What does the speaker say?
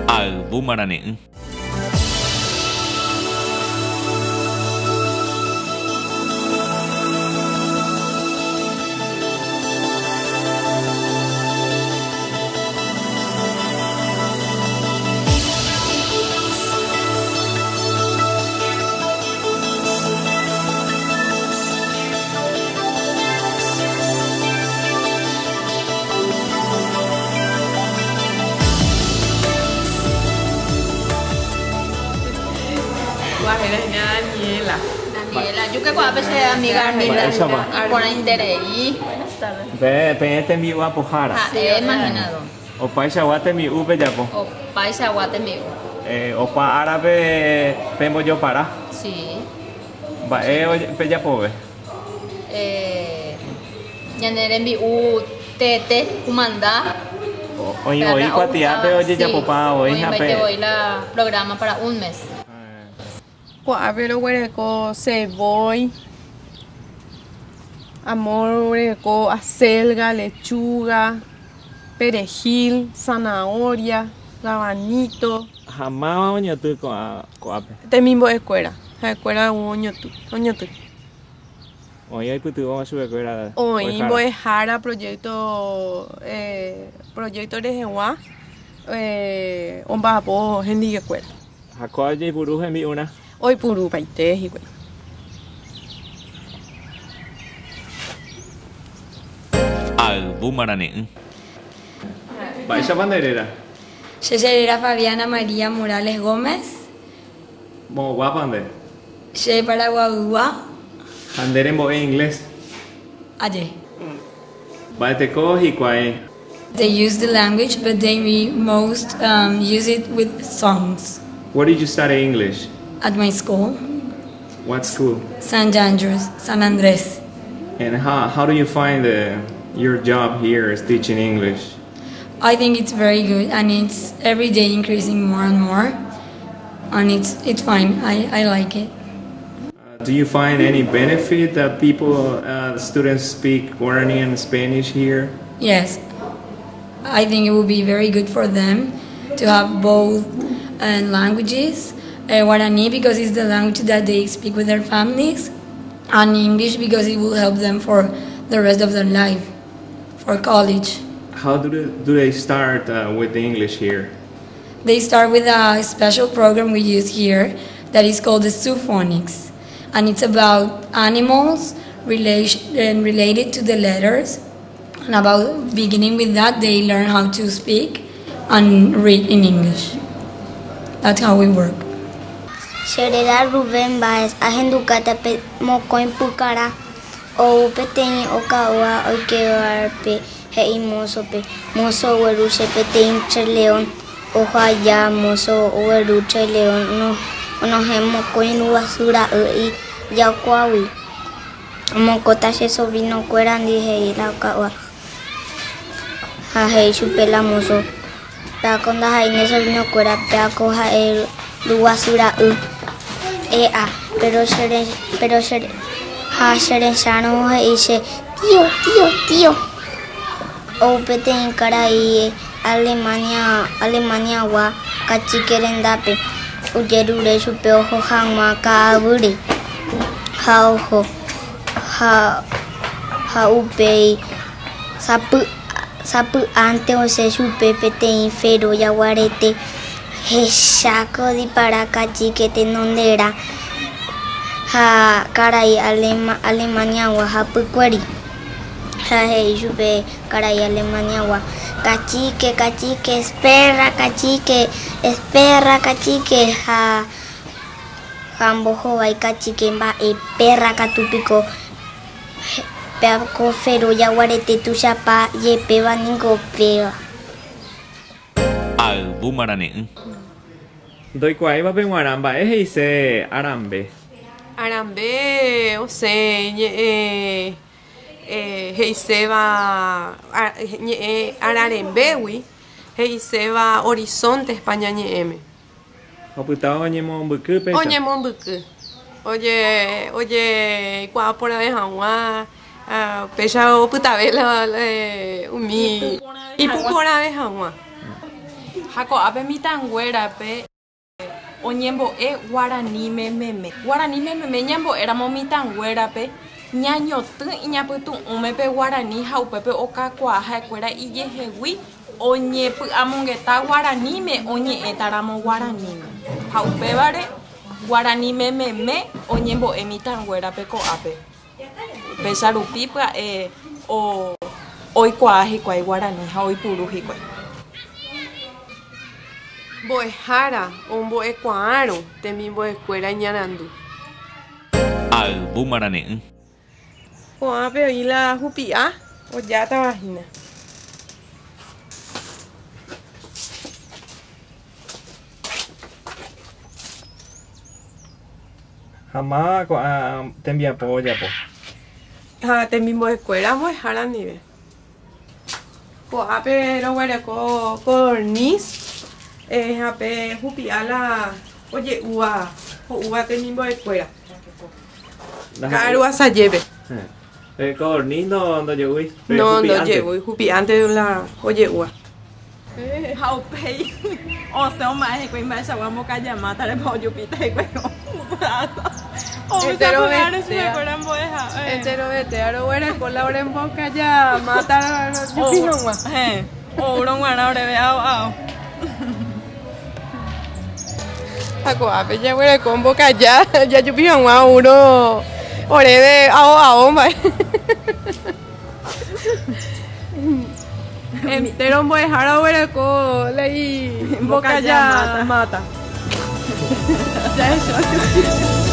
Ayvu marane'ỹ. Daniela. Daniela, yo que che amiga Armida. Iporãiterei. Pe peẽ tembi'u apohára. Ha'e imaginado. Opaichagua tembi'u pejapo. Opaichagua tembi'u. Eh, opa árape pembojopara. Sí. Mba'e pejapove? Eh, ñane rembi'u tete kumanda. Oĩ voi kuatiápe ojejapopa voi ha pe. voi la programa para un mes. Ko'ápe roguereko sevói, amo roguereko acelga, lechuga, perejil, zanahoria, rabanito. Ha máva oñotỹ ko'ã ko'ápe? Temimbo'ekuéra, ha'ekuéra oñotỹ, oñotỹ. Oĩ oipytyvõva chupekuéra Oĩ mbo'ehára proyecto eh, proyecto rehegua eh, omba'apo hendivekuéra. Ha kóva ojeipuru hembi'urã? Oipurupaite hikuái. Ayvu marane'ỹ. Mba'éichapa nde réra? Che cheréra Fabiana María Morales Gómez. Moõguápa nde? Che Paraguaygua. Ha nde rembo'e inglés? Aje. Mba'eteko hikuái? They use the language but they most um, use it with songs. Where did you study English? At my school. What school? San Andres. San Andres. And how, how do you find the, your job here is teaching English? I think it's very good and it's every day increasing more and more. And it's, it's fine. I, I like it. Uh, do you find any benefit that people, uh, the students speak Guarani and Spanish here? Yes. I think it will be very good for them to have both uh, languages. Uh, Guarani because it's the language that they speak with their families, and English because it will help them for the rest of their life, for college. How do they, do they start uh, with the English here? They start with a special program we use here that is called the Zoophonics, and it's about animals relation, and related to the letters. And about beginning with that, they learn how to speak and read in English. That's how we work. Che réra Rubén Báez, ahendukáta pe mokõi pukarã. Ou peteĩ oka'úva oike bar-pe he'i mósope, Móso ogueru che peteĩ che león. Oho aja móso ogueru che león onohẽ mokõi ryguasu ra'y ijakuágui. Omokõta che sobrino-kuérandi, he'i la oka'úva. Ha he'i chupe la móso, Péako ndaha'éi ne sobrino-kuéra, péako ha'e ryguasu ra'y. E'a, péro che, péro che, ha che rechárõ he'i che, Tio, tio, tio. Ou peteĩ karai Alemania, Alemania-gua kachíke rendápe, ojerure chupe oho hag̃ua ka'aguýre. Ha oho, ha, ha upéi sapy, sapy'ánte osẽ chupe peteĩ fero jaguarete hecháko odipara kachíke tenonderã ha karai Alemania-gua hapykuéri. Ha he'i chupe karai Alemania-gua, Kachíke, kachíke, esperra, kachíke, esperra, kachíke, ha ha mbohovái kachíke mba'e pérra katu piko péva ko fero jaguarete tuichapa jepéva ningo péva. Ayvu marane'ỹ. Ndoikuaáivape g̃uarã mba'e he'ise arambe. Arambe osẽ ñe'ẽ he'iséva ñe'ẽ ararembégui he'iséva horizonte España ñe'ẽme. Opytáva oñemombyky péicha. Oñemombyky. Oje ojeikuaa porãve hag̃ua péicha opytave la umi ipu porãve hag̃ua. Ha ko'ápe mitãnguérape oñembo'e guaraníme meme. Guaraníme meme ñambo'éramo mitãnguérape ñañotỹ iñapytu'ũme pe guarani ha upépe okakuaa ha'ekuéra ijehegui oñepy'amongeta guaraníme oñe'ẽtaramo guaraníme. Ha upévare guaraníme meme oñembo'e mitãnguérape ko'ápe. Upéicha rupi pya'e oikuaa hikuái guarani ha oipuru hikuái. Mbo'ehára ombo'ekuaárõ temimbo'ekuéra iñarandu. Ayvu marane'ỹ. Ko'ápe oĩ la hupi'a ojátava hína. Ha máva ko'ã tembiapo ojapo. Ha temimbo'ekuéra mbo'ehára ndive. Ko'ápe roguereko codorniz ha pe hupi'a la oje'úva ho'úva temimbo'ekuéra. Ka'aru asajépe. Pe codorniz ndoje'úi, pe No, hupi'ánte. ndoje'úi, hupi'ánte la oje'úva. Ha upéi osẽ oma'ẽ hikuái mba'eichagua mbokaja mátarepa ojupíta hikuái oúsapy'árõ chupekuéra mbo'eha. Enterovetéa roguereko la ore mbokaja máta rojupi hag̃ua. Héẽ, oúrõ g̃uarã oréve ao ao. Ha ko'ápe jaguereko mbokaja jajupi hag̃ua oúrõ oréve ao ao mba'e. Entéro mbo'ehára oguereko la imbokaja máta. Jahecha.